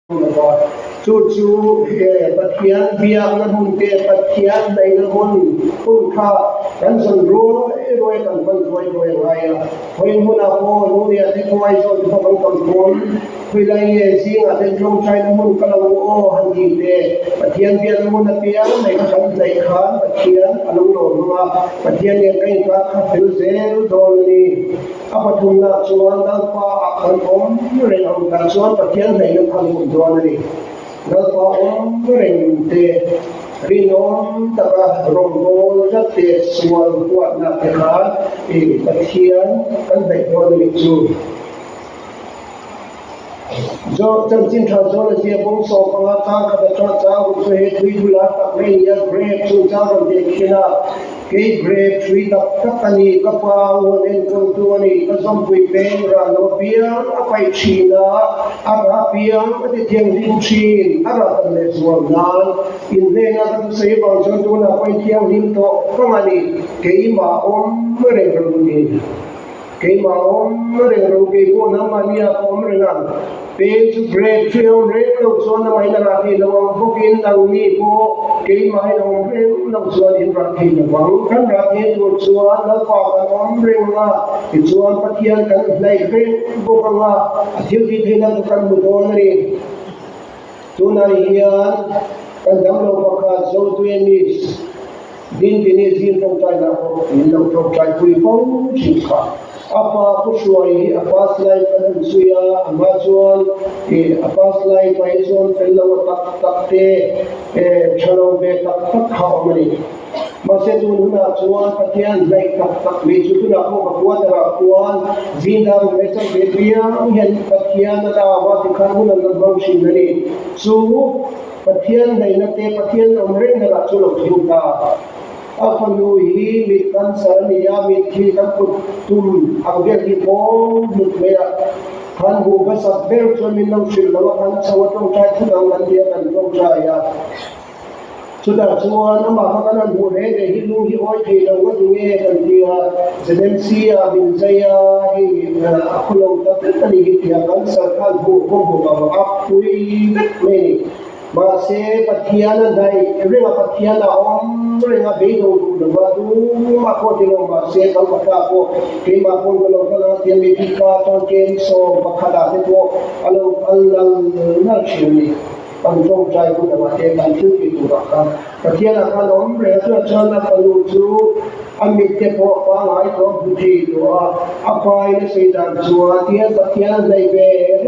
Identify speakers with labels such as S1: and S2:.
S1: Chu chu he Pathian biakna hmun te, Pathian hnaihna hmun hun kha kan zawn ruai ruai kan hman ruai ruai a ngai a. Khawi hmunah pawh Lungleiah te pawh Aizawl te pawh kan kal pawn khawi lai nge zingah te tawngtaina hmun ka lo aw han tih te, Pathian biakna hmun apiang mai kha kan hnaih khan Pathian a lo lawm ang a, Pathian nen kan inkar kha fel zel dawn a ni. A pathumna chuan Lalpa ah kan awm reng ang tah chuan Pathian hnaihna kha an awm dawn a ni. Lalpa awm reng te, rinawm taka rawngbâwl tlat te, sual huatna te kha i Pathian kan hnaih dawn a nih chu. Chanchin tha zawn a zia bawm 15 chang khat atanga chang ruk chu he thui thu lar tak mai a ni a, grape chungchang rawn teh khin a, Kei grape thui tak tak a ni, ka pa u an enkawltu a ni, ka zawmpui peng ran lo piang a paih thin a, a rah piang a ti thianghlim thin, a rah tam leh zual nan inhnena ka thusawi vang chuan tunah pawh in thianghlim tawh fang a ni, keimah awm reng rawh u ni. Keimah awm reng ro kei pawh nangmahni ah ka awm reng ang. Peng chu break chu awm reng lo chuan amahin a rah thei lo ang bawkin nangni pawh keimahin a awm reng lo chuan in rah thei lo vang. Kan rah thei tur chuan Lalpa kan awm reng a, tichuan Pathian kan hnaih reng bawk ang a, a thil tih theihna chu kan hmu dawn a ni. Tunah hian kan damlo pakhat Zotuenis Dindini zing tawngtaina pawh min lo tawngtaipui fo thin kha. A pa Pu Hruai hi a past life an han chhui a, a hma chuan ih a past life ah hi chuan fel lo a tak tak te eh tha lo ve tak tak kha a awm a ni. Mahse tun hunah chuan Pathian hnaih tak tak mai chu tunah pawh ka quarter ah khuan zing dar ruk leh chauh ve piang hian Pathian a la va tikhan hun an lo hmang thin a ni. Chu Pathian hnaihna te Pathian awm reng erawh chu lo thleng ta. A fanu hi mit cancer a ni a, mit hi kan kut tum ang vel hi pawm hlut mai a. Khan bu hmasak ber chuan min lo hrilh lo a, kan chho a tawngtai thut ang kan ti a, kan tawngtai a. Chutah chuan amah kha kan han hmuh reng reng hi lung hi awi thei lo nga ti nge kan ti a, ZMC ah min zai a, hei a khaw lo ta vek a ni hi ti a, cancer khan hmuh pawh hmu lo a pui vek mai a ni. Mahse Pathian a hnaih reng a, Pathian a awm reng a, beidawng duh lo va, tumah pawh ti lo mahse Kalkata pawh keimah pawn ka lo kal ang a ti a, Medica chuan 11 ah te pawh a lo kal nal nal thin a ni. Kan tawngtai hun anga te kan thil tih turah khan Pathianah khan awm reng a, chutah chuan a fanu chu a mit te pawh pangngai tawh a hmu thei tawh a, a pain a sawi dan chuan tihian Pathian a hnaih ve.